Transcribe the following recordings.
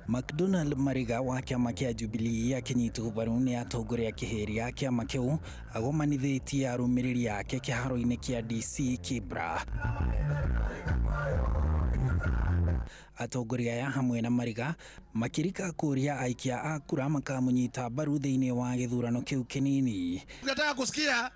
McDonald Mariga wa kĩama kĩa Jubilee akĩnyitwo mbaru nĩ atongoria kĩhĩri a kĩama kĩu agomanithĩtie arũmĩrĩri ake kĩharo-inĩ kĩa DC Kibra. Atongoria aya hamwe na Mariga makĩrika kũria aikia a kura makamũnyita mbaru thĩinĩ wa gĩthurano kĩu kĩnini. Tunataka kusikia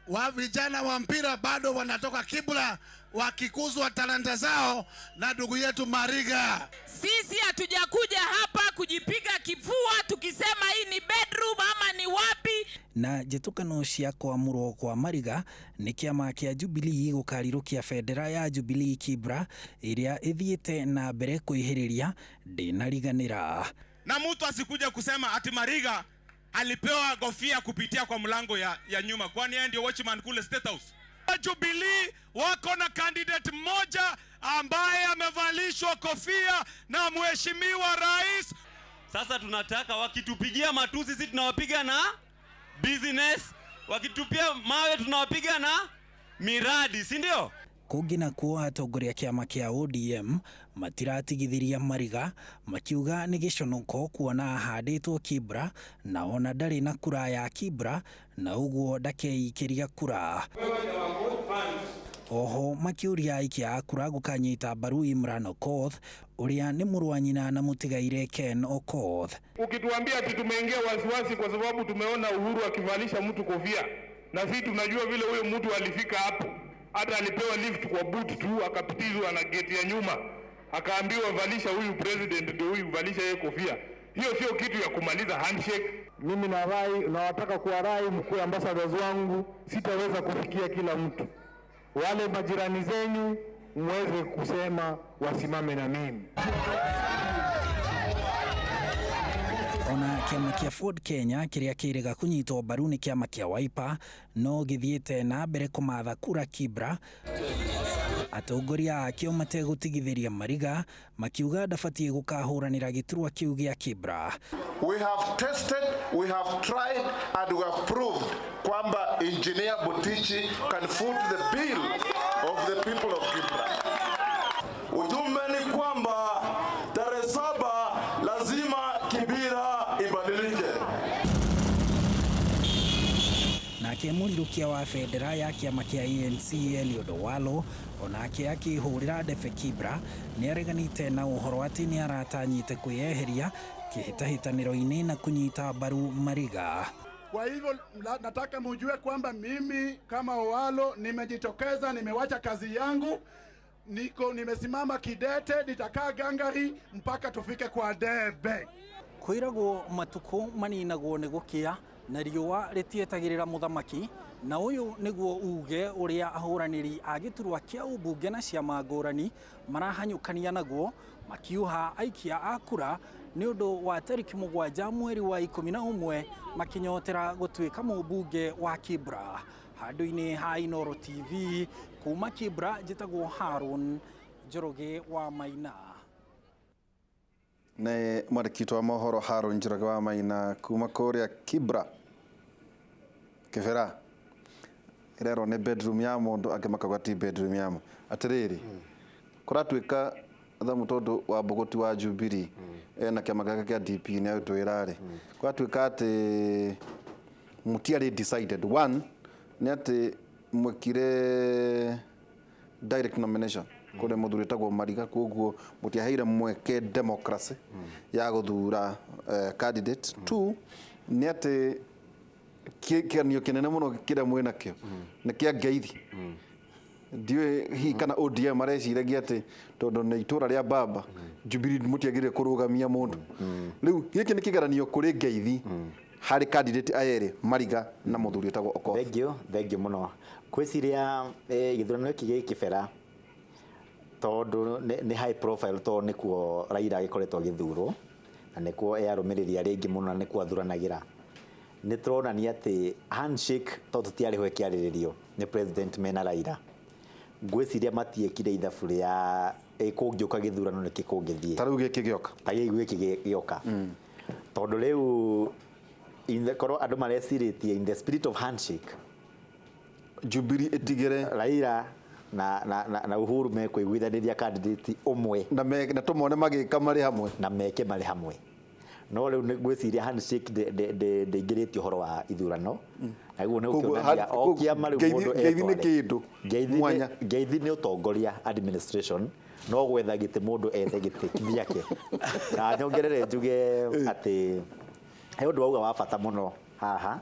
wa vijana wa mpira bado wanatoka Kibra wakikuzwa talanta zao na ndugu yetu Mariga. Sisi hatujakuja hapa kujipiga kifua tukisema hii ni bedroom ama ni wapi. Na njĩtũkano cia kwamũrwo kwa Mariga nĩ kĩama kĩa Jubilee gũkarirũkia bendera ya Jubilee Kibra ĩrĩa ĩthiĩte na mbere kwĩhĩrĩria ndĩnariganĩra. Na mtu asikuja kusema ati Mariga alipewa kofia kupitia kwa mlango ya nyuma, kwani yeye ndio watchman kule State House. Jubilee wako na candidate mmoja ambaye amevalishwa kofia na mheshimiwa rais. Sasa tunataka wakitupigia matusi sisi tunawapiga na business, wakitupia mawe tunawapiga na miradi, si ndio? Kũngĩ nakuo atongoria kĩama kĩa ODM matiratigithĩria Mariga makiuga nĩ gĩconoko kuona ahandĩtwo Kibra na ona ndarĩ na kura ya Kibra na ũguo ndakeikĩria kura. Oho makĩũria aikia a kura gũkanyita mbaru Imran Okoth ũrĩa nĩ mũrũ wa nyina na mũtigaire Ken Okoth. Ukituambia ati tumeingia wasiwasi kwa sababu tumeona Uhuru akivalisha mtu kofia, na sisi tunajua vile huyo mtu alifika hapo, hata alipewa lift kwa boot tu, akapitizwa na geti ya nyuma, akaambiwa valisha huyu president, ndio huyu valisha yeye kofia. Hiyo sio kitu ya kumaliza handshake. Mimi narai, nawataka kuwarai mkuu ambassadors wangu, sitaweza kufikia kila mtu. Wale majirani zenyu muweze kusema wasimame na mimi. Ona kĩama kĩa Ford Kenya kĩrĩa kĩrĩga kũnyitwo mbaru nĩ kĩama kĩa Wiper no gĩthiĩte na mbere kũmatha kura Kibra, atongoria akĩo mategũtigithĩria Mariga makiuga ndabatiĩ gũkahũranĩra gĩturwa kĩu gĩa Kibra. We have tested, we have tried and we have proved kwamba Engineer Buttichi can foot the bill of the people of Kibra. Ujumbe ni kwamba tarehe 7 lazima Kibra ibadilike. Nake mũrirũkia wa bendera ya kĩama kĩa ANC Eliud Owalo onake akĩhũrĩra ndebe Kibra nĩareganĩte na ũhoro atĩ nĩaratanyĩte kwĩyeheria kĩhĩtahĩtanĩro-inĩ na kũnyita mbaru Mariga. Kwa hivyo nataka mujue kwamba mimi kama Owalo nimejitokeza, nimewacha kazi yangu, niko nimesimama kidete, nitakaa gangari mpaka tufike kwa debe. Kwĩragwo matukũ maninagwo nĩ gũkĩa na riũa rĩtietagĩrĩra mũthamaki, na ũyũ nĩguo uge ũrĩa ahũranĩri a gĩturwa kĩa ũmbunge na ciama ngũrani marahanyũkania naguo makiuha aikia a kura nĩ ũndũ wa tarĩki 7 mweri wa 11 makinyotera gũtuĩka mũmbunge wa Kibra. Handũ-inĩ ha Inooro TV kuma Kibra, njĩtagwo Harun Njoroge wa Maina. Nĩ mwandĩki witũ wa mohoro Harun Njoroge wa Maina kuma kũrĩa Kibra Kibera. Ĩrerwo nĩ bedroom ya mũndũ, angĩ makauga ti bedroom ya mũndũ. Atĩrĩrĩ, kũratuĩka thamu tondũ wa Mbũgũti wa Jubilee ena kĩama gĩake kĩa DP nĩ agũtwĩra rĩ, kũratuĩka atĩ mũtiarĩ decided. One nĩ atĩ mwekire direct nomination kũrĩ mũthuri wĩtagwo Mariga, koguo mũtiaheire mweke democracy ya gũthura candidate. Two nĩ atĩ kĩgeranio kĩnene mũno kĩrĩa mwĩnakĩo nĩ kĩa ngeithi. Ndiũĩ hihi kana ODM mareciragia atĩ tondũ nĩ itũra rĩa baba Jubilee mũtiagĩrĩire kũrũgamia mũndũ. Rĩu gĩkĩ nĩ kĩgeranio kũrĩ ngeithi harĩ candidate aya erĩ Mariga na mũthuri wĩtagwo Okoth. Thank you, thank you mũno. Ngwĩciria gĩthurano gĩkĩ gĩ Kĩbera tondũ nĩ high profile, tondũ nĩkuo Raila agĩkoretwo agĩthurwo na nĩkuo e arũmĩrĩri arĩa aingĩ mũno na nĩkuo athuranagĩra. Nĩ tũronania atĩ handshake tondũ tũtiarĩ ho ĩkĩarĩrĩrio nĩ president mena Raila. Ngwĩciria matiekire ithabu rĩa kũngĩũka gĩthurano nĩkĩ kũngĩthiĩ. Ta rĩu gĩkĩ gĩoka. Ta rĩu gĩkĩ gĩoka. Tondũ rĩu korwo andũ marecirĩtie in the spirit of handshake Jubilee ĩtigĩre Raila na Uhuru mekũiguithanĩria candidate ũmwe na tũmone magĩka marĩ hamwe na meke marĩ hamwe. No rĩu ngwĩciria handshake ndĩingĩrĩtie ũhoro wa ithurano, na guo nĩ gũkĩonania o kĩama rĩu mũndũ ngeithi nĩ kĩndũ mwanya. Ngeithi nĩ ũtongoria, administration, no gwetha gĩtĩ mũndũ ethe gĩtĩ gĩake. Na nyongerere njuge atĩ he ũndũ wauga wa bata mũno haha,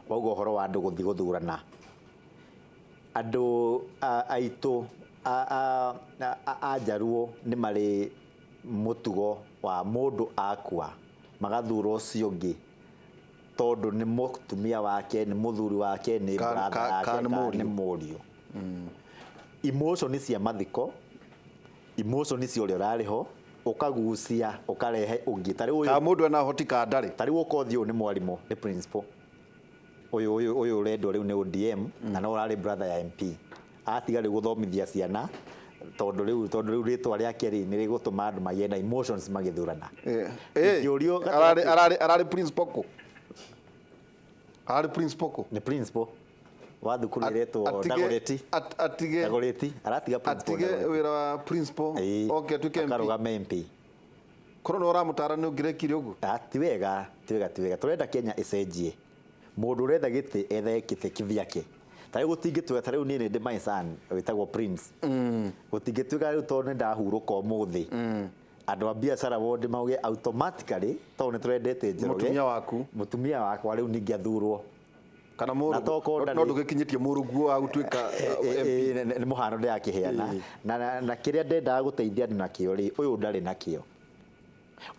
wauga ũhoro wa andũ gũthiĩ gũthurana. Andũ aitũ a Njaruo nĩ marĩ mũtugo wa mũndũ akua magathura ũcio ũngĩ tondũ nĩ mũtumia wake, nĩ mũthuri wake, nĩ brother yake, kana nĩ mũriũ. Emotion cia mathiko, emotion cia ũrĩa ũrarĩ ho, ũkagucia ũkarehe ũngĩ. Ta rĩu ka mũndũ ena hoti ka ndarĩ. Ta rĩu ũkothi ũyũ nĩ mwarimũ, nĩ principal. Ũyũ ũrendwo rĩu nĩ ODM, na no ũrarĩ brother ya MP. Atiga rĩu gũthomithia ciana tondũ rĩu rĩtwa rĩake rĩ nĩ rĩgũtũma andũ magĩe na emotions magĩthurana. Ararĩ principal kũ? Ararĩ principal kũ? Nĩ principal wa thukuru ĩretwo Dagoretti. Dagoretti aratiga principal. Atige wĩra wa principal oke atuĩke MP. Akarũgame MP. Korwo nĩ ũramũtara nĩ ũngĩrekire ũguo? Ti wega, ti wega, ti wega. Tũrenda Kenya ĩcenjie. Mũndũ ũretha gĩtĩ ethe gĩtĩ kĩvyake. Ta rĩu gũtingĩtuĩka, ta rĩu niĩ nĩ ndĩ my son wĩtagwo Prince. Gũtingĩtuĩka rĩu tondũ nĩ ndahurũka ũmũthĩ. Andũ a biacara wothe mauge automatically tondũ nĩ tũrendete Njoroge. Mũtumia waku. Mũtumia wakwa rĩu ningĩ athurwo. Kana mũrũguo. No ndũgĩkinyĩtie mũrũguo wa gũtuĩka MP. Nĩ mũhano ndĩrakĩheana. Na kĩrĩa ndendaga gũteithia andũ nakĩo rĩ, ũyũ ndarĩ nakĩo.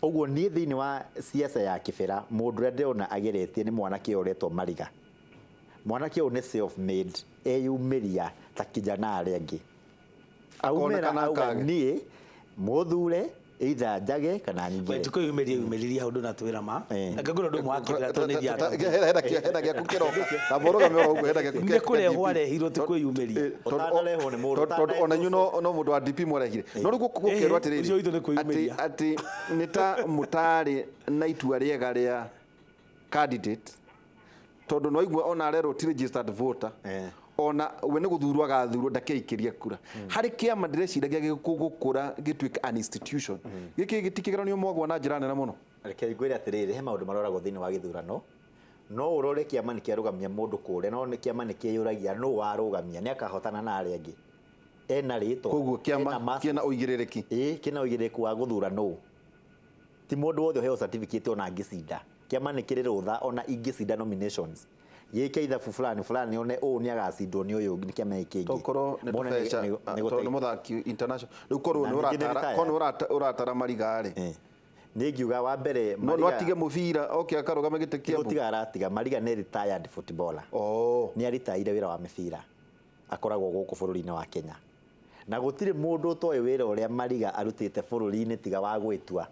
Ũguo niĩ thĩinĩ wa siasa ya Kibera mũndũ ũrĩa ndĩrona ageretie nĩ mwanake ũyũ ũretwo Mariga. Mwanake ũyũ nĩ self made, eyumĩria ta kijana arĩa angĩ. Aumĩra auga niĩ mũthure either njage kana nyingĩre. Ti kwĩyumĩria yumĩririe hau ndũnatwĩra ma. Reke ngwĩre ũndũ ũmwe wa Kibera tondũ nĩ thiaga. Hena gĩaku kĩroka. Na mũrũgame oro ũguo hena gĩaku. Nĩ kũrehwo arehirwo ti kwĩyumĩria. Ũtanarehwo nĩ mũndũ. Tondũ ona inyuĩ no mũndũ wa DP mwarehire. No rĩu gũkerwo atĩrĩrĩ atĩ nĩ ta mũtarĩ na itua rĩega rĩa candidate tondũ no igua ona arerwo ti registered voter. Ona we nĩ gũthurwo agathurwo ndakeikiria kura. Harĩ kĩama ndĩreciragia gĩgũkũra gĩtuĩke an institution. Gĩkĩ gĩtikĩgeranio mwagwa na njĩra nene mũno. Reke ngwĩre atĩrĩrĩ, he maũndũ maroragwo thĩinĩ wa gĩthurano. No ũrore kĩama nĩ kĩarũgamia mũndũ kũrĩa, no nĩ kĩama nĩ kĩyũragia nũ warũgamia, nĩ akahotana na arĩa angĩ. Ena rĩtwa. Koguo kĩama kĩna ũigĩrĩrĩki. Ĩĩ, kĩna ũigĩrĩrĩki wa gũthura nũ. Ti mũndũ wothe ũheo certificate ona angĩcinda. Kĩama nĩ kĩrĩ rũtha ona ingĩcinda nominations. Gĩke ithabu fulani fulani one ũũ nĩ agacindwo nĩ ũyũ nĩ kĩama gĩkĩ kĩngĩ. Tokorwo nĩ tũbeca tondũ nĩ mũthaki international. Rĩu korwo nĩ ũratara, korwo nĩ ũratara Mariga rĩ. Nĩ ngiuga wa mbere Mariga no atige mũbira oke akarũgame gĩtĩ kĩa gũtiga aratiga. Mariga nĩ retired footballer. Nĩ aritaire wĩra wa mĩbira. Akoragwo gũkũ bũrũri-inĩ wa Kenya. Na gũtirĩ mũndũ ũtoĩ wĩra ũrĩa Mariga arutĩte bũrũri-inĩ tiga wa gwĩtua.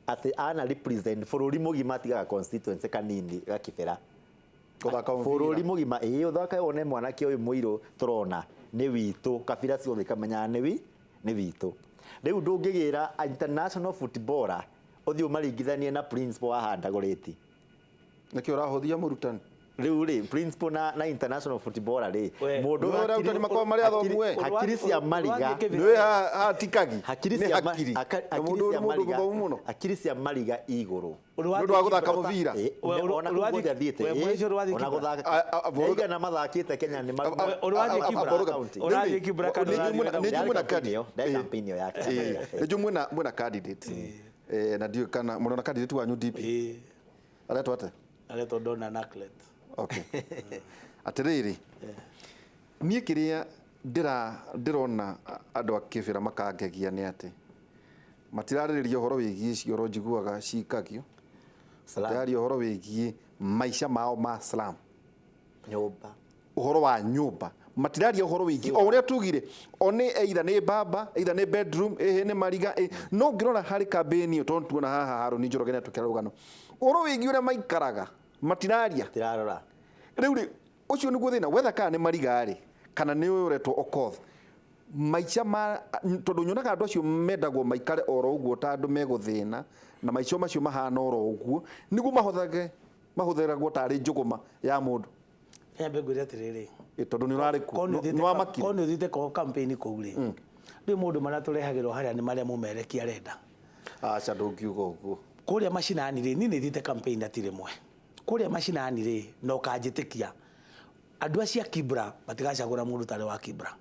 Atĩ ana represent bũrũri mũgima tiga constituency kanini ga Kibera. Bũrũri mũgima ĩĩ ũthaka wone mwanake ũyũ mũirũ tũrona nĩ witũ, kabira ciothe ikamenyaga nĩ witũ. Rĩu ndũngĩgĩra international footballer ũthiĩ ũmaringithanie na principal wa haha Dagoretti. Nĩkĩo ũrahũthia mũrutani. Rĩu rĩ principal na international footballer rĩ mũndũ arutani makoragwo marĩ athomu we. Hakiri cia Mariga nĩ hatikagi. Hakiri cia Mariga hakiri cia Mariga igũrũ. Nĩ ũndũ wa gũthaka mũbira. Ona kũu athiĩte. Ona gũthaka. Aigana mathakĩte Kenya nĩ Ũrathiĩ Kibra kana ũrathiĩ mwena campaign ĩyo yake. Nĩ mwena candidate. Na ndiũĩ kana mũrona candidate wanyu DP. Aretwo atĩa? Aretwo Donna Naklet. Okay. Atĩrĩrĩ, niĩ kĩrĩa ndĩrona andũ a Kibera makangegia nĩ atĩ matirarĩrĩria ũhoro wĩgiĩ cioro njiguaga cikagio, matiraria ũhoro wĩgiĩ maica mao ma slum, nyũmba, ũhoro wa nyũmba, matiraria ũhoro wĩgiĩ o ũrĩa tugire, o nĩ either nĩ baba, either nĩ bedroom, ĩhĩ nĩ Mariga, no ngĩrora harĩ campaign ĩyo tondũ tuona haha Harũni Njoroge nĩatwĩkĩra rũgano ũhoro wĩgiĩ ũrĩa maikaraga matiraria. Matirarora. Rĩu rĩ ũcio nĩguo thĩna wetha kana nĩ Mariga rĩ kana nĩ ũyũ ũretwo Okoth maica ma tondũ nyonaga andũ acio mendagwo maikare oro ũguo ta andũ megũthĩna na maica macio mahana oro ũguo nĩguo mahũthage mahũthĩragwo tarĩ njũgũma ya mũndũ. Nyambe ngwĩre atĩrĩrĩ, Tondũ nĩ ũrarĩ kuo, nĩ wamakire. Korwo nĩ ũthiĩte campaign kũu rĩ, rĩu maũndũ marĩa tũrehagĩrwo harĩa nĩ marĩa mũmerekia arenda. Aca, ndũngiuga ũguo. Kũrĩa macinani rĩ, niĩ nĩ thiĩte campaign na ti rĩmwe. Kũrĩa macinani rĩ, na ũkanjĩtĩkia, andũ acio a Kibra matigacagũra mũndũ ũtarĩ wa Kibra.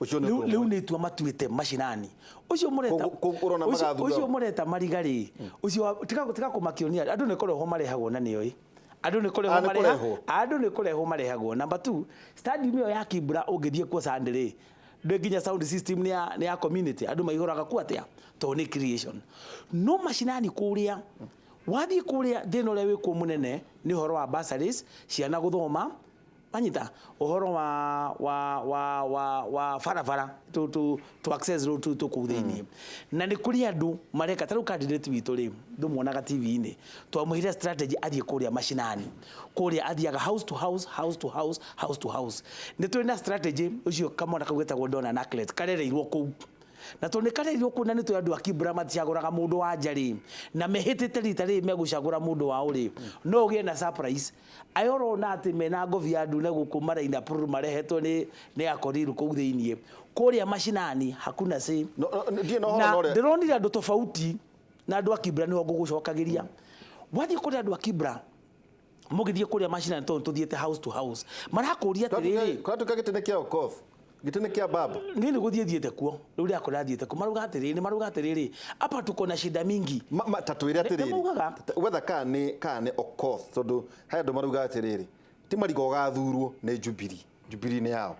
Ũcio nĩ Rĩu ũndũ rĩu ũmwe. nĩ itua matuĩte macinani. Ũcio mũreta Ũrona magathura ũcio mũreta Mariga rĩ, ũcio tiga kũmakionia andũ nĩ kũrehwo marehagwo na nĩoĩ. Andũ nĩ kũrehwo Ah, nĩ mareha kũrehwo. andũ nĩ kũrehwo marehagwo. Number 2, stadium ĩyo ya Kibra ũngĩthiĩ kuo Sunday rĩ, ndũĩ nginya sound system nĩ ya community, andũ maihũraga kuo atĩa tondũ nĩ creation. No macinani kũrĩa wathiĩ kũrĩa, thĩna ũrĩa wĩkuo mũnene nĩ ũhoro wa bursaries, ciana gũthoma, wanyita, ũhoro wa barabara to access road tu kũu thĩiniĩ. Na nĩ kũrĩ andũ mareka ta rĩu candidate witũ rĩ, ndũmuonaga TV-inĩ, twamwĩrire strategy athiĩ kũrĩa macinani, kũrĩa athiaga house to house, house to house, house to house. Nĩ tũrĩ na strategy ũcio kamwana kau getagwo Donna Naklet karereirwo kũu, na tondũ nĩ karerirwo kũu na nĩ tũĩ andũ a Kibra maticagũraga mũndũ wa nja rĩ, na mehĩtĩte rita rĩrĩ megũcagũra mũndũ wao rĩ, no ũgĩe na surprise. Aya ũrona atĩ mena ngobia ndune gũkũ maraina prr marehetwo nĩ akoriru kũu thĩiniĩ, kũrĩa macinani hakuna say. Ndiĩ na ũhoro Na na ũrĩa- ndĩronire andũ tofauti na andũ a Kibra nĩho ngũgũcokagĩria. Wathiĩ kũrĩa andũ a Kibra, mũgĩthiĩ kũrĩa macinani, tondũ tũthiĩte house to house, marakũria atĩrĩrĩ, Kũratuĩka gĩtĩ nĩ kĩa Okoth, gĩtĩ nĩ kĩa baba. Niĩ nĩ gũthiĩ thiĩte kuo rĩu rĩakwa thiĩte kuo, marauga atĩrĩrĩ, marauga atĩrĩrĩ, hapa tuko na shida mingi. Ta twĩre atĩrĩrĩ, Nĩ maugaga. Wetha kana nĩ Okoth, tondũ he andũ marauga atĩrĩrĩ, ti Mariga ũgathurwo nĩ Jubilee, Jubilee nĩ yao,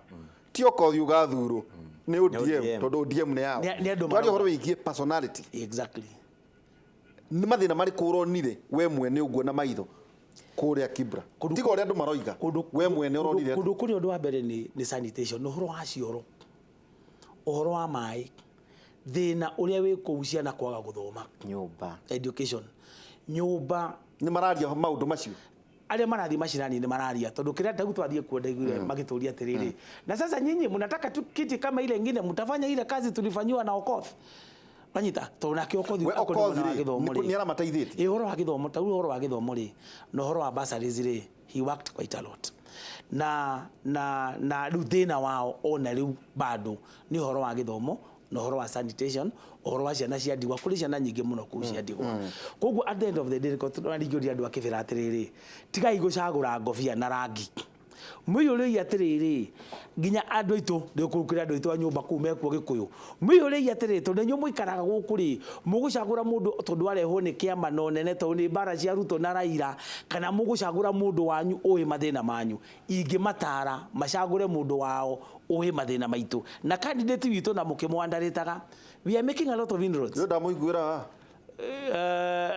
ti Okoth ũgathurwo nĩ ODM, ODM. tondũ ODM nĩ yao. Nĩ andũ Twaria marauga. ũhoro wĩgiĩ personality. Exactly. Nĩ mathĩna marĩkũ ũronire we mwene ũguo na maitho kũrĩa Kibra, tiga ũrĩa andũ maroiga, we mwene ũronire atĩa? Kũndũ kũrĩa, ũndũ wa mbere nĩ sanitation, nĩ ũhoro wa cioro, ũhoro wa maĩ, thĩna ũrĩa wĩ kũu, ciana kwaga gũthoma, nyũmba, education, nyũmba. Nĩ mararia maũndũ macio? Arĩa marathiĩ macinani nĩ mararia, tondũ kĩrĩa ndau twathiĩ kuo ndaiguire magĩtũria atĩrĩrĩ, na sasa nyinyi mnataka tu kiti kama ile ingine, mtafanya ile kazi tulifanyiwa na Okoth, wanyita, tondũ nake Okoth We akorwo Okoth mwena wa rĩ, gĩthomo rĩ. nĩ aramateithĩtie? Ĩ, ũhoro wa gĩthomo, ta rĩu ũhoro wa gĩthomo rĩ, na ũhoro wa bursaries rĩ, he worked quite a lot. Na rĩu thĩna wao ona rĩu bado nĩ ũhoro wa gĩthomo na ũhoro wa sanitation, ũhoro wa ciana cia ndigwa, kũrĩ ciana nyingĩ mũno kũu cia ndigwa. Koguo at the end of the day, nĩko tũraringĩria andũ a Kĩbĩra atĩrĩrĩ, tigai gũcagũra ngobia na rangi, mũiyũrĩi atĩrĩrĩ, nginya andũ aitũ ndĩkũrukĩra andũ aitũ a nyũmba kũu mekuo Gĩkũyũ, mũiyũrĩi atĩrĩrĩ, tondũ inyuĩ mũikaraga gũkũ rĩ, mũgũcagũra mũndũ tondũ arehwo nĩ kĩama na ũnene, tondũ nĩ mbara cia Ruto na Raila, kana mũgũcagũra mũndũ wanyu ũĩ mathĩna manyu? Ingĩmatara macagũre mũndũ wao ũĩ mathĩna maitũ na candidate witũ na mũkĩmwandarĩtaga, we are making a lot of inroads. Nĩ ndamũiguĩra.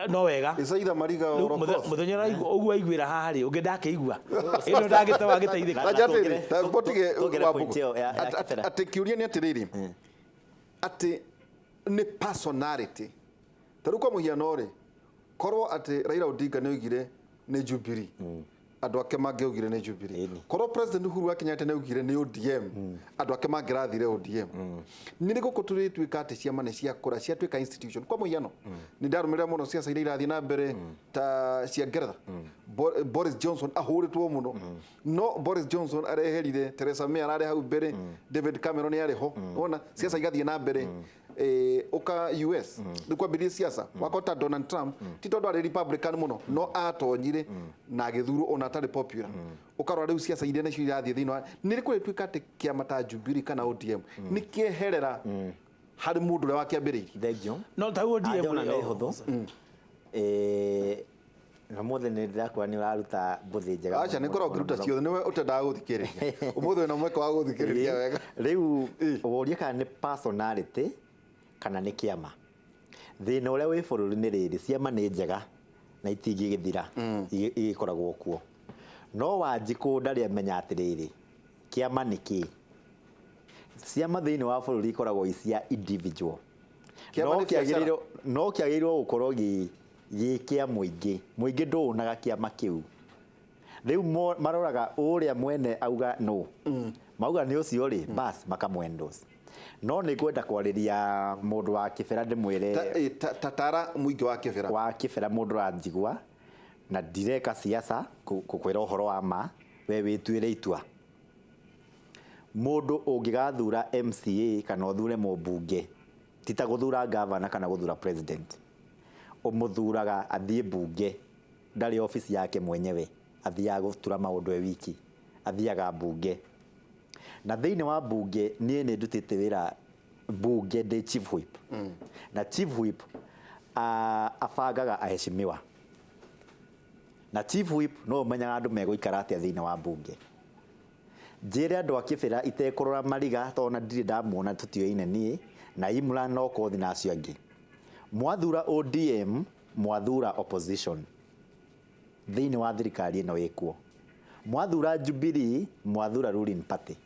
No wega. Isaitha Mariga Rĩu or Okoth. Mũthenya ũrĩa ũguo aiguĩra haha rĩ, ũngĩ ndakĩigua ĩno ndagĩte wagĩteithĩka. Na atĩrĩrĩ, ta botige Tuongere Wambugu. point ĩyo ya Kibera. Atĩ kĩũria nĩ atĩrĩrĩ, atĩ nĩ personality, ta rĩu kwa mũhiano rĩ, korwo atĩ Raila Odinga nĩ oigire nĩ Jubilee, andũ ake mangĩaugire nĩ Jubilee. Korwo President Uhuru wa Kenyatta nĩ augire nĩ ODM, andũ ake mangĩrathire ODM. Nĩ rĩ gũkũ tũrĩtuĩka atĩ ciama nĩ ciakũra, ciatuĩka institution? Kwa mũhiano, nĩ ndarũmĩrĩra mũno ciaca iria irathiĩ na mbere ta cia Ngeretha. Boris Johnson ahũrĩtwo mũno, no Boris Johnson areherire, Theresa May ararĩ hau mbere, David Cameron arĩ ho, wona ciaca igathiĩ na mbere. Ũka US rĩu kwambĩrĩria ciaca wakota Donald Trump, ti tondũ arĩ Republican mũno, no atonyire na agĩthurwo ona atarĩ popular. Ũkarora rĩu ciaca iria nacio irathiĩ thĩinĩ wa nĩ rĩ kũrĩtuĩka atĩ kĩama ta Jubilee kana ODM nĩ kĩeherera harĩ mũndũ ũrĩa wakĩambĩrĩirie? Thengiũ. No ta ODM Andĩona rĩ, nĩ hũthũ. Na mũthĩ nĩ ndĩrakwĩra nĩ ũraruta mbũthĩ njega. Aca, nĩ ngoragwo ngĩruta ciothe, nĩwe ũtendaga gũthikĩrĩria. Ũmũthĩ wĩna mweke wa gũthikĩrĩria wega. Rĩu worie kana nĩ personality kana nĩ kĩama. Thĩna ũrĩa wĩ bũrũri nĩ rĩrĩ, ciama nĩ njega na itingĩgĩthira, igĩkoragwo kuo, no Wanjikũ ndarĩ amenya atĩrĩrĩ, kĩama nĩ kĩ. Ciama thĩinĩ wa bũrũri ikoragwo i cia individual. Kĩama No nĩ biacara. kĩagĩrĩirwo, no kĩagĩrĩirwo gũkorwo gĩ kĩa mũingĩ. Mũingĩ ndũũnaga kĩama kĩu. Rĩu maroraga ũrĩa mwene auga no mauga nĩ ũcio rĩ, bas makamwendorse. No nĩ ngwenda kwarĩria mũndũ wa Kĩbera ndĩmwĩre. Tatara mũingĩ wa Kĩbera. Wa Kĩbera, mũndũ ũranjigua na ndireka siasa, kũkwĩra ũhoro wa ma. We wĩtuĩre itua. Mũndũ ũngĩgathura MCA kana ũthure mũmbunge, ti ta gũthura gavana kana gũthura president, ũmũthuraga athiĩ mbunge, ndarĩ obici yake mwenyewe, athiaga gũtura maũndũ e wiki, athiaga mbunge. Na thĩinĩ wa mbunge niĩ nĩ ndutĩte wĩra mbunge ndĩ chief whip. Na chief whip abangaga aheshimiwa. Na chief whip no ũmenyaga andũ megũikara atĩa thĩinĩ wa mbunge. Njĩre andũ a Kĩbĩra itekũrora Mariga tondũ ona ndirĩ ndamuona tũtiũyaine niĩ na Imran na Okoth na acio angĩ. Mwathura ODM, mwathura opposition thĩinĩ wa thirikari ĩno ĩkuo. Mwathura Jubilee, mwathura ruling party.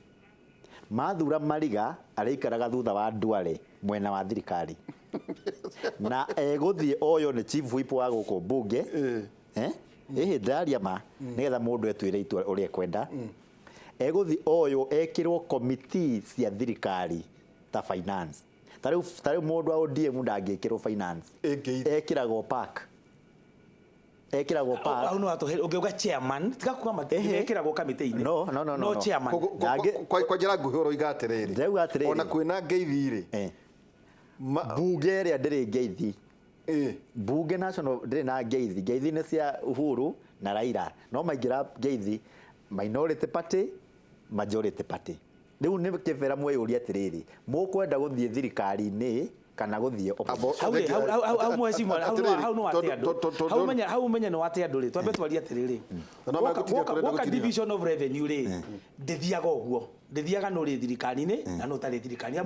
Mathura Mariga arĩikaraga thutha wa Duale mwena wa thirikari. Na egũthiĩ oyo nĩ chief whip wa gũkũ mbunge. Ĩhĩ ndĩraria ma nĩgetha mũndũ etuĩre itua ũrĩa ekwenda. Egũthiĩ oyo ekĩrwo committee cia thirikari ta finance. Ta rĩu mũndũ wa ODM ndangĩkĩrwo finance. Ekĩragwo park. Ekĩragwo park. Hau no atũhe ũngĩuga chairman, tiga kuga mekĩragwo kamĩtĩ-inĩ. No, no, no, no chairman. Kwa njĩra nguhĩ ũroiga atĩrĩrĩ. Ndĩrauga atĩrĩrĩ. Ona kwĩna ngeithi rĩ. Mbunge ĩrĩa ndĩrĩ ngeithi. Mbunge national ndĩrĩ na ngeithi. Ngeithi nĩ cia Uhuru na Raila. No maingĩra ngeithi minority party, majority party. Rĩu nĩ Kĩbĩra mweyũria atĩrĩrĩ, mũkwenda gũthiĩ thirikari-inĩ kana gũthiĩ opposition? Hau mheshimiwa, hau no wate andũ. Hau ũmenye nĩ wate andũ rĩ, twambe twarie atĩrĩrĩ. Woka division of revenue rĩ, ndĩthiaga ũguo. Ndĩthiaga nũ rĩ thirikari-inĩ na nũ ũtarĩ thirikari-inĩ.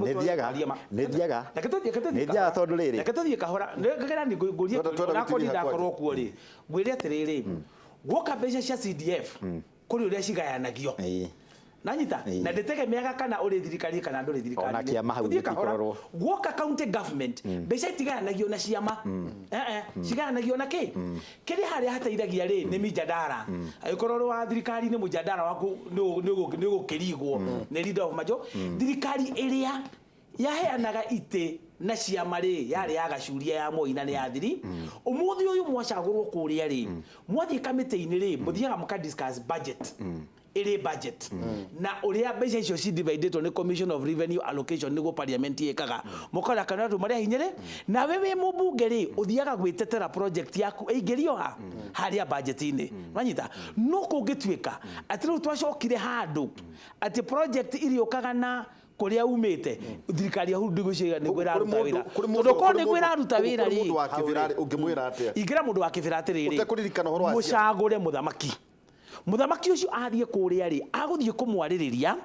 Nĩthiaga. Nĩthiaga tondũ rĩrĩ. Reke tũthiĩ kahora. Ngera nĩ ngũrie onakorwo ndinakorwo kuo rĩ. Ngwĩre atĩrĩrĩ, guoka mbeca cia CDF kũrĩ ũrĩa cigayanagio. Nanyita na ndĩtegemeaga kana ũrĩ thirikari kana ndũrĩ thirikari. Ona kĩama hau gĩtikororwo. Guoka county government mbeca itigayanagio na ciama. Cigayanagio na kĩ? Kĩrĩa harĩa hateithagia rĩ nĩ mijadara. Angĩkorwo ũrĩ wa thirikari nĩ mujadara waku nĩ ũgũkĩrigwo nĩ leader of majo. Thirikari ĩrĩa yaheanaga itĩ na ciama rĩ yarĩ ya Gacuria ya Moi na nĩ yathiri. Ũmũthĩ ũyũ mwacagũrwo kũrĩa rĩ, mwathiĩ kamĩtĩ-inĩ rĩ, mũthiaga mũka discuss budget. Ĩrĩ budget na ũrĩa mbeca icio cidividĩtwo nĩ Commission of Revenue Allocation nĩguo parliament ĩkaga mũkora kana andũ marĩa hinyĩrĩ. Nawe wĩ mũmbunge rĩ ũthiaga gwĩtetera project yaku ĩingĩrio ha harĩa budget-inĩ. Wanyita? No kũngĩtuĩka atĩ rĩu twacokire handũ atĩ project iriũkaga na kũrĩa umĩte thirikari ya Uhuru ndĩgwĩciria nĩguo ĩraruta wĩra. Tondũ korwo nĩguo ĩraruta wĩra rĩ, mũndũ wa Kĩbĩra rĩ ũngĩmwĩra atĩa? Ingĩra mũndũ wa Kĩbĩra atĩrĩrĩ, ũtekũririkana ũhoro wa mũcagũre mũthamaki. Mũthamaki ũcio athiĩ kũrĩa rĩ, agũthiĩ kũmwarĩrĩria,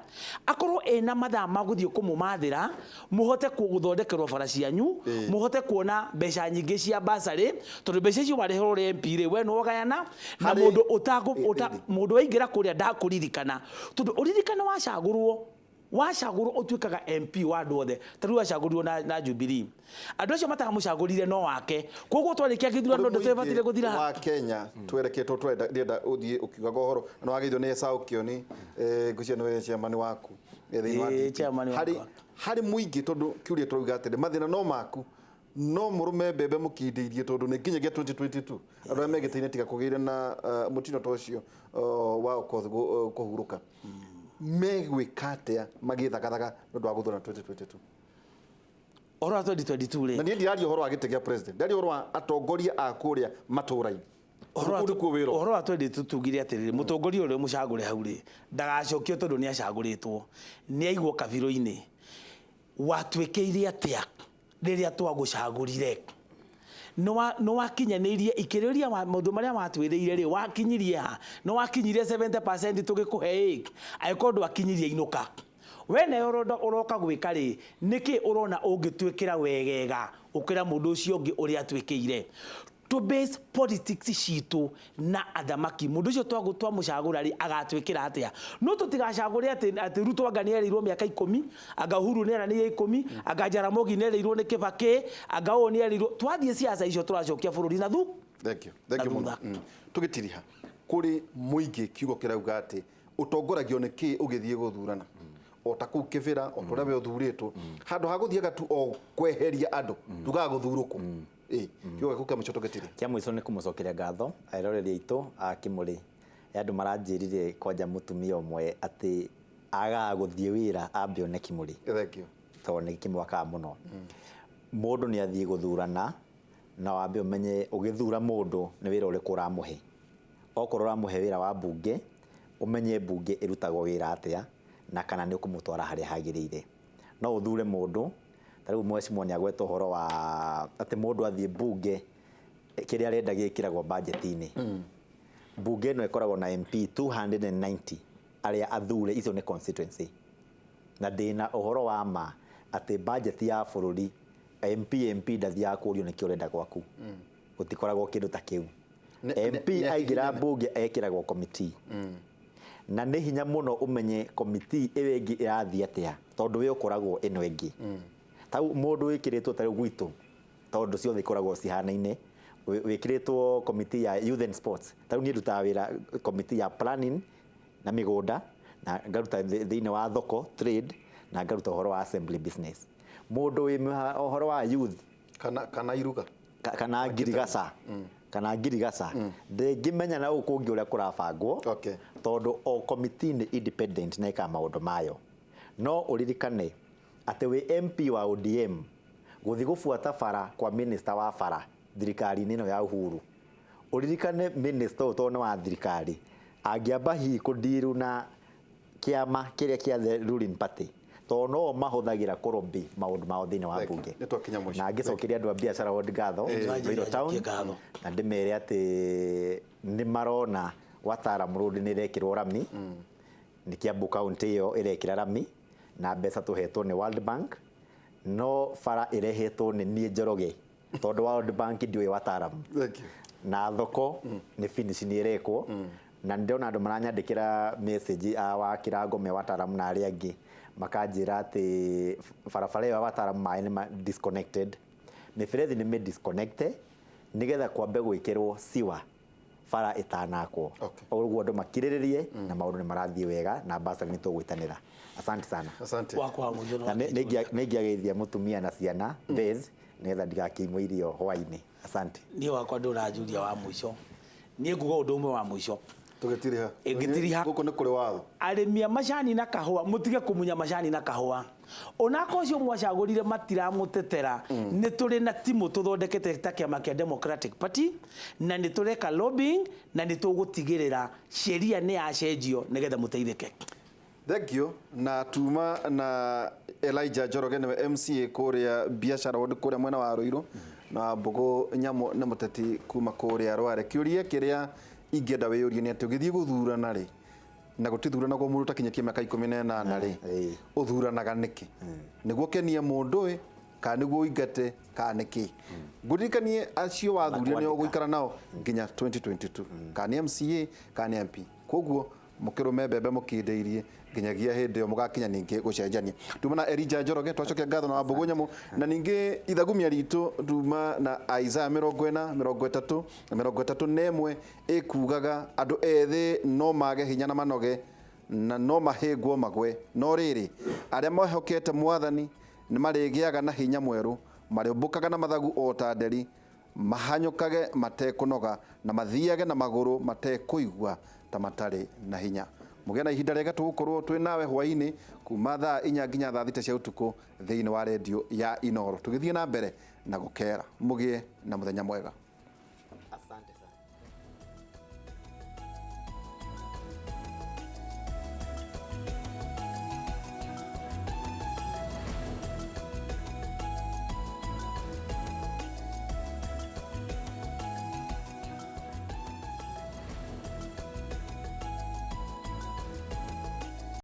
akorwo ena mathaa ma gũthiĩ kũmũmathĩra, mũhote gũthondekerwo bara cianyu, mũhote kuona mbeca nyingĩ cia bursary, tondũ mbeca icio wareherwo ũrĩ MP rĩ, we nĩwe ũgayana na mũndũ mũndũ waingĩra kũrĩa ndakũririkana. Tondũ ũririkane wacagũrwo ũtuĩkaga MP wa andũ othe. Ta rĩu acagũrirwo na Jubilee. Andũ acio mataramũcagũrire no wake. Koguo twarĩkia gĩthurano ndũtũbataire gũthira. Wa Kenya twereketwo twenda ndĩrenda ũthiĩ ũkiugaga ũhoro na wagĩrĩirwo nĩ Esau Kioni, ngwĩciria nĩwe chairman waku thĩinĩ wa DP. Harĩ mũingĩ tondũ kĩũria tũrauga atĩrĩ mathĩna no maku no mũrũme mbembe mũkindĩirie tondũ nĩ nginyagia 2022 andũ arĩa me gĩtĩ-inĩ tiga kũgĩire na mũtino ta ũcio wa Okoth kũhurũka. Megwĩka atĩa magĩthagathaga nĩ ũndũ wa gũthurana 2022? Ũhoro wa 2022 rĩ, na niĩ ndiraria ũhoro wa gĩtĩ kĩa president, ndaria ũhoro wa atongoria a kũrĩa matũũra-inĩ. Ũhoro wa 2022 tugire atĩrĩrĩ, mũtongoria ũrĩa mũcagũre hau rĩ ndagacokio tondũ nĩ acagũrĩtwo, nĩ aigwo kabirũ-inĩ. Watuĩkĩire atĩa rĩrĩa twagũcagũrire? Nĩ wakinyanĩirie ikĩrĩria maũndũ marĩa watwĩrĩire rĩ, wakinyirie ha? Nĩ wakinyirie 70% tũgĩkũhe ĩ? Angĩkorwo ndwakinyirie inũka. We nawe ũroka gwĩka rĩ, nĩkĩ ũrona ũngĩtwĩkĩra wegega ũkĩra mũndũ ũcio ũngĩ ũrĩa atwĩkĩire? To base politics citũ na athamaki, mũndũ ũcio twamũcagũra rĩ agatwĩkĩra atĩa? No tũtigacagũre atĩ Ruto anga nĩerĩirwo mĩaka 10, anga Uhuru nĩeranĩire 10, anga Jaramogi nĩerĩirwo nĩ Kibaki, anga ũũ nĩerĩirwo. Twathiĩ siasa icio tũracokia bũrũri na thu. Thank you. Thank you mũno. Tũgĩtiriha kũrĩ mũingĩ kiugo kĩrauga atĩ ũtongoragio nĩ kĩ ũgĩthiĩ gũthurana o ta kũu Kĩbĩra o ta ũrĩa we ũthurĩtwo handũ ha gũthiaga tu o kweheria andũ tugaga gũthurwo kũ. Kiugo gĩaku kĩa mũico tũgĩtire. Kĩa mũico nĩ kũmũcokeria ngatho eroreri aitũ a Kĩmũrĩ Andũ maranjĩrire kwanja mũtumia ũmwe atĩ agaga gũthiĩ wĩra ambe one Kimuri. Thank you. Tondũ nĩ kĩmwakaga mũno. Mũndũ nĩ athiĩ gũthurana na wambe ũmenye ũgĩthura mũndũ nĩ wĩra ũrĩkũ ũramũhe. Okorwo ũramũhe wĩra wa mbunge, ũmenye mbunge ĩrutagwo wĩra atĩa na kana nĩ ũkũmũtwara harĩa hagĩrĩire. No ũthure mũndũ, ta rĩu mheshimiwa nĩ agweta ũhoro wa atĩ mũndũ athiĩ mbunge kĩrĩa arenda gĩkĩragwo bajeti-inĩ. Mbunge ĩno ĩkoragwo na MP 290 arĩa athure, icio nĩ constituency. Na ndĩna ũhoro wa ma atĩ bajeti ya bũrũri MP ndathiaga kũũrio nĩkĩ ũrenda gwaku. Gũtikoragwo kĩndũ ta kĩu. MP aingĩra mbunge ekĩragwo committee. Na nĩ hinya mũno ũmenye committee ĩyo ĩngĩ ĩrathiĩ atĩa tondũ we ũkoragwo ĩno ĩngĩ. Tau mũndũ wĩkĩrĩtwo ta rĩu gwitũ tondũ ciothe ikoragwo cihanaine, wĩkĩrĩtwo committee ya youth and sports. Ta rĩu niĩ ndutaga wĩra committee ya planning na mĩgũnda na ngaruta thĩinĩ wa thoko trade na ngaruta ũhoro wa assembly business. Mũndũ wĩ ũhoro wa youth kana iruga kana ngirigaca kana ngirigaca ndĩngĩmenya na gũkũ kũngĩ ũrĩa kũrabangwo tondũ o committee nĩ independent na ĩkaga maũndũ mayo. No ũririkane atĩ wĩ MP wa ODM gũthiĩ gũbuata bara kwa minister wa bara thirikari-inĩ ĩno ya Uhuru, ũririkane minister ũyũ tondũ nĩ wa thirikari angĩamba hihi kũndiru na kĩama kĩrĩa kĩa the ruling party tondũ no mahũthagĩra kũrobĩ maũndũ mao thĩinĩ wa mbunge. Na ngĩcokeria andũ a biacara ward ngatho Ruiru town na ndĩmere atĩ nĩ marona Watalam Road nĩ ĩrekĩrwo rami, nĩ Kiambu county ĩyo ĩrekĩra rami na mbeca tũhetwo nĩ World Bank, no bara ĩrehetwo nĩ niĩ Njoroge tondũ World Bank ndiũĩ Watalam. Na thoko nĩ finish nĩ ĩrekwo na ndĩrona andũ maranyandĩkĩra message a wa Kĩrango me Watalam na arĩa angĩ makanjĩra atĩ barabara ĩyo ya Watalam maĩ nĩ disconnected, mĩberethi nĩ mĩ-disconnect nĩgetha kwambe gwĩkĩrwo siwa bara ĩtanakwo. Ũguo andũ makirĩrĩrie na maũndũ nĩ marathiĩ wega na basari nĩ tũgwĩtanĩra. Asante sana. Asante. Na nĩ ingĩageithia mũtumia na ciana Beth nĩgetha ndigakĩimwo irio hwainĩ. Asante. Niĩ wakwa ndũranjũria wa mũico. Niĩ nguga ũndũ ũmwe wa mũico. Tũgĩtiriha. Ĩngĩtiriha. Gũkũ nĩ kũrĩ watho. Arĩmi a macani na kahũa mũtige kũmunya macani na kahũa. Onako ũcio mwacagũrire matiramũtetera, nĩ tũrĩ na timu tũthondekete ta kĩama kĩa Democratic Party na nĩ tũreka lobbying na nĩ tũgũtigĩrĩra sheria nĩ yacenjio nĩgetha mũteithĩke. Thank you. Na tuma na Elijah Njoroge nĩwe MCA kũrĩa biacara ward kũrĩa mwena wa Ruiru na Mbũgũ Nyamũ nĩ mũteti kuma kũrĩa Rware. Kĩũria kĩrĩa ingĩenda wĩyũrie nĩ atĩ ũgĩthiĩ gũthurana rĩ, na gũtithuranagwo mũndũ ũtakinyĩtie mĩaka 18 rĩ, ũthuranaga nĩkĩ? Nĩguo ũkenie mũndũ ĩ, kana nĩguo ũingate, kana nĩkĩ? Ngũririkanie acio wathurire nĩo ũgũikara nao nginya 2022, kana nĩ MCA kana nĩ MP. Koguo mũkĩrũme mbembe mũkindĩirie nginyagia hĩndĩ ĩyo mũgakinya ningĩ gũcenjania. Tuma na Elijah Njoroge twacokia ngatho na Wambũgũ Nyamũ na ningĩ ithagumia ritũ tuma na Isaiah 40 30 na 31 ĩkugaga andũ ethĩ no mage hinya na manoge na no mahĩngwo magwe, no rĩrĩ arĩa mehokete Mwathani nĩ marĩgĩaga na hinya mwerũ, marĩũmbũkaga na mathagu o ta nderi, mahanyũkage matekũnoga na mathiage na magũrũ matekũigua ta matarĩ na hinya. Mũgĩe na ihinda rĩega, tũgũkorwo twĩ nawe hwainĩ kuma thaa 4 nginya thaa 6 cia ũtukũ thĩinĩ wa redio ya Inooro tũgĩthiĩ na mbere na gũkera. Mũgĩe na mũthenya mwega.